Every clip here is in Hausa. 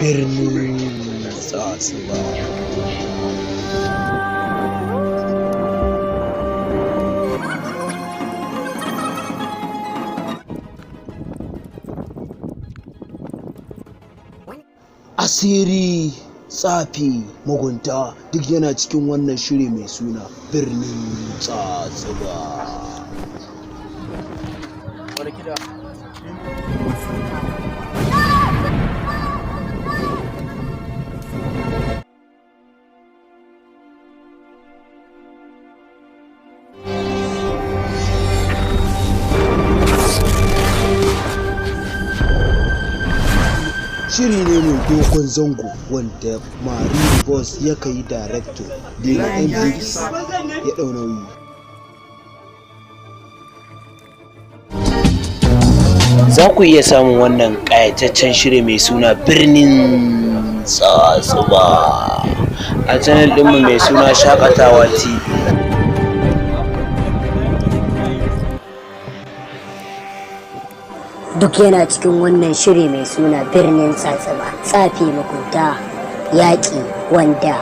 Birnin Tsatsuba. Asiri, tsafi, mugunta duk yana cikin wannan shiri mai suna Birnin Tsatsuba. Shiri ne mai dogon zango wanda Mariri Boss ya kai director, Dino MZ ya ɗau nauyi. Za ku iya samun wannan ƙayataccen shiri mai suna Birnin Tsatsuba a channel ɗinmu mai suna Shakatawa TV. Duk yana cikin wannan shiri mai suna Birnin Tsatsuba, tsafi, mugunta, yaƙi, wanda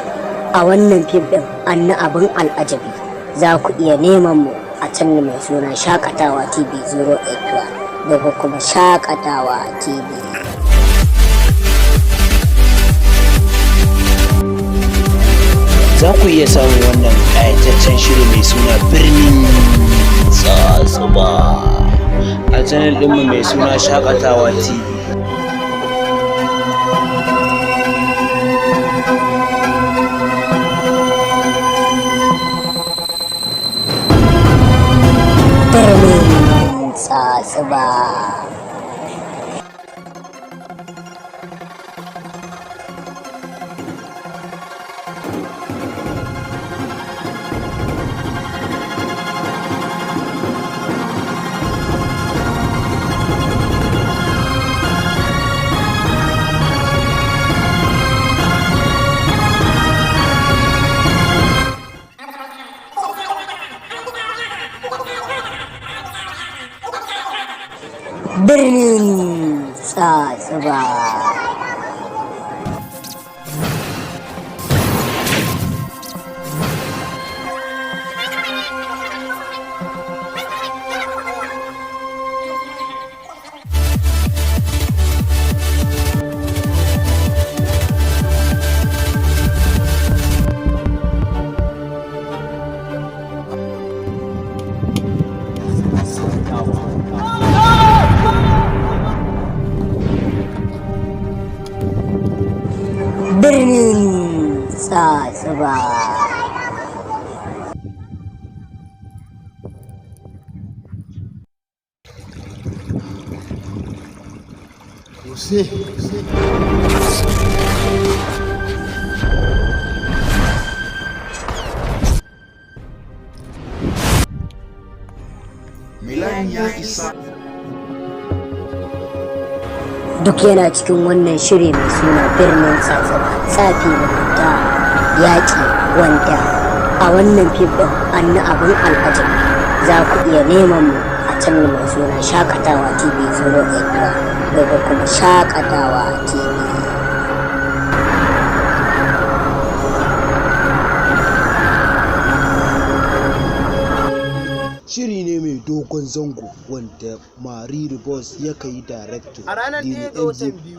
a wannan fim ɗin an na abin al'ajabi. Za ku iya neman mu a channel mai suna Shakatawa TV 081 da kuma Shakatawa TV. Za ku iya samun wannan ƙayataccen shiri mai suna Birnin Tsatsuba a channel ɗinmu mai suna Shakatawa TV. Birnin Tsatsuba. Birnin Tsatsuba. Birnin Tsatsuba. Você. Milan ya isa. Duk yana cikin wannan shiri mai suna Birnin Tsatsuba, tsafi, mugunta, yaƙi, wanda a wannan fim ɗin an na abin al'ajabi. Za ku iya neman mu a channel mai suna Shakatawa TV 081 da kuma Shakatawa TV. Shiri ne mai dogon zango wanda Mariri Boss ya kai director, A ranar Dino 1 ga watan MZ biyu.